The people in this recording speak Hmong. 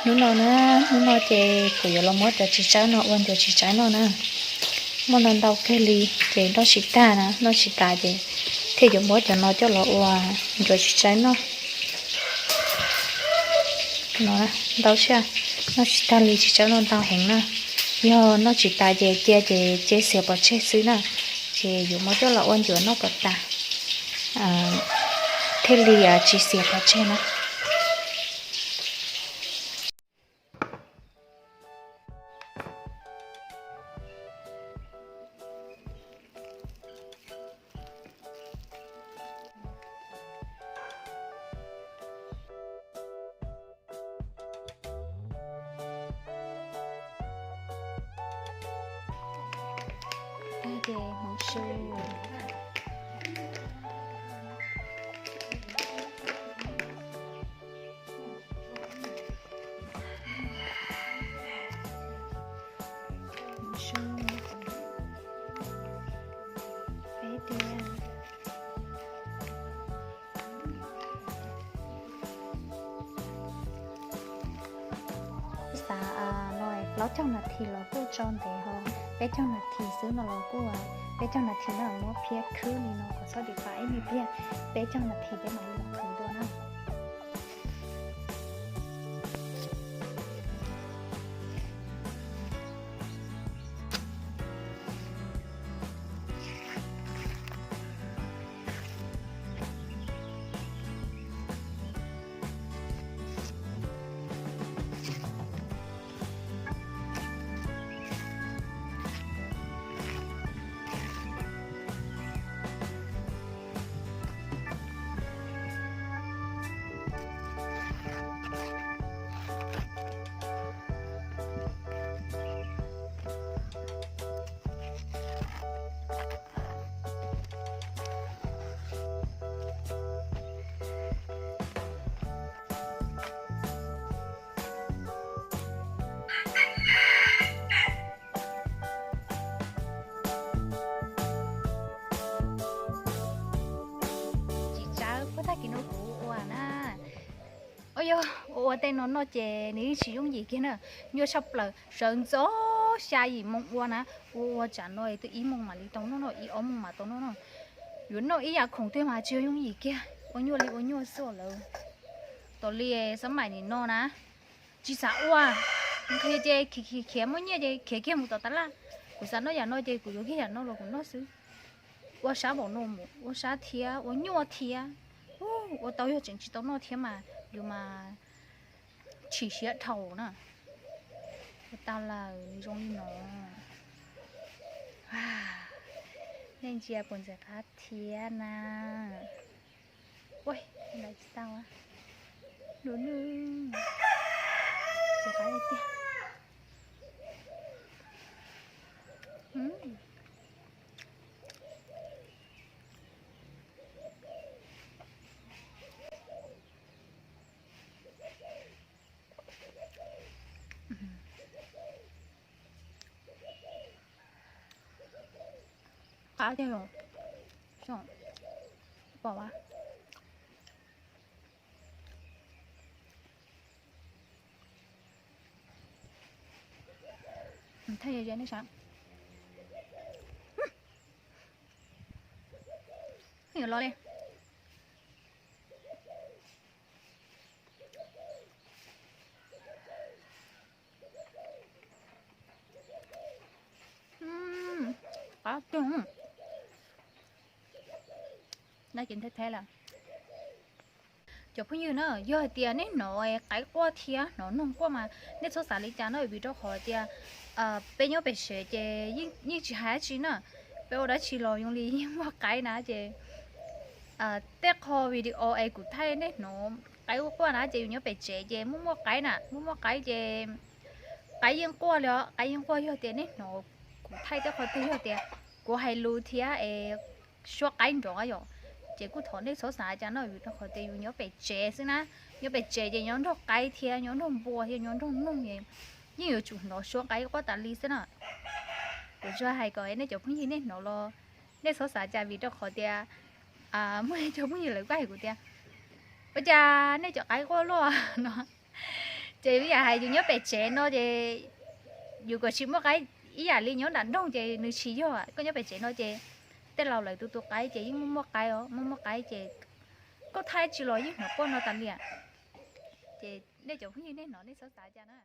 Hnub no na, hnub no ces kuv yuav los muab cov txiv tsawb no ua ncuav txiv tsawb noj na. Muaj ntau ntau kawg li, ces noj tsis tag na, noj tsis tas ces thiaj yuav muab cov no coj los ua ncuav txiv tsawb noj. No, ntau thiab, noj tsis tag li, txiv tsawb no ntau heev na. Yog noj tsis tas ces cia ces cia xiav pov tseg xwb na. Ces yuav muab coj los ua ncuav noj kom tas, thiaj li tsis xiav pov tseg na. Ces hmoov su. Hmoov su. Peb tiag. Xav no plaub caug nas this los kuj tso ntev ho, peb caug nas this xwb no los kuj, peb caug nas this no muab phiab khwb li no kom txhob dim pam ib me pliag, peb caug nas this peb mam li los khwv dua na. Txiv tsawb puag tag kis no kuv ua na. Ua yog ua ua tej no noj ces nws yeej tsis yooj yim kiag na. Nyuaj tshaj plaws, sawv ntxov xya yim moo ua na, ua ua tsam no twb ib moos mam li tau noj no, ib ob moos mam tau noj no. Yuav noj ib yam khoom twg mas tsis yog yooj yim kiag, ua nyuaj li ua nyuaj xwb lawm. Tos li xab maim nim no na, tsis xav ua, nqhis ces khiav khiav muaj nyiaj ces khiav kiag mus tom tas laj. Kuv xav noj yam no ces kuv yuav kiag yam no los kuv noj xwb. Ua sab npaum no mus ua sab thiab ua nyuaj thiab. Ua tau yog tseem tsis tau noj thiab mas yus mas chim siab dhau na. Ua tau lawm nws zoo li no. Nej ntsia puas ntxim qab thiab na? Ua, lawv tsis tau. Lub nws ntxim qab tiag. Qab tiag los, pom a. Thaij ze nej saib. Los li. Qab tiag. Nab ces nthe the lawm. Cov phooj ywg na, yog hais tias nej hnov qaib quaj thiab hnov noog quaj mas nej txhob xav li cas na, vim rau qhov tias peb nyob pem tsev ces yeej tsis hais dab tsi na. Peb ua dab tsi los zoo li yeej muaj qaib na ces tej qho video es kuv thaij nej hnov qaib quaj quaj na ces yus nyob pem tsev ces muaj muaj qaib na, muaj muaj qaib ces qaib yeej quaj li os, qaib yeej quaj. Yog tias nej hnov kuv thaij tej qho twg yog tias kuv hais lus thiab es suab qaib nrov yom, ces kuj thov nej txhob xav cas no, vim rau qhov tias yus nyob pem tsev xwb na, nyob pem tsev ces nyob nrog qaib thiab nyob nrog npua thiab nyob nrog noog es yeej yuav tsum hnov suab qaib quaj tas li xwb na. Kuv tsuas hais kom nej cov phooj ywg nej hnov los nej txhob xav cas, vim rau qhov tias muaj cov phooj ywg lawv kuj hais kuv tias ua cas nej cov qaib quaj luaj no. Ces ib yam hais yus nyob pem tsev no ces yus kom tsis muaj qaib, ib yam li nyob nram nroog ces nws tsis yog, koj nyob pem tsev no ces tej laus lawv tus tus qaib ces yeej muaj muaj qaib os, muaj muaj qaib ces koj thaij tsis los yeej hnov quaj no tas li. Ces nej cov phooj ywg nej hnov nej txhob xav cas na.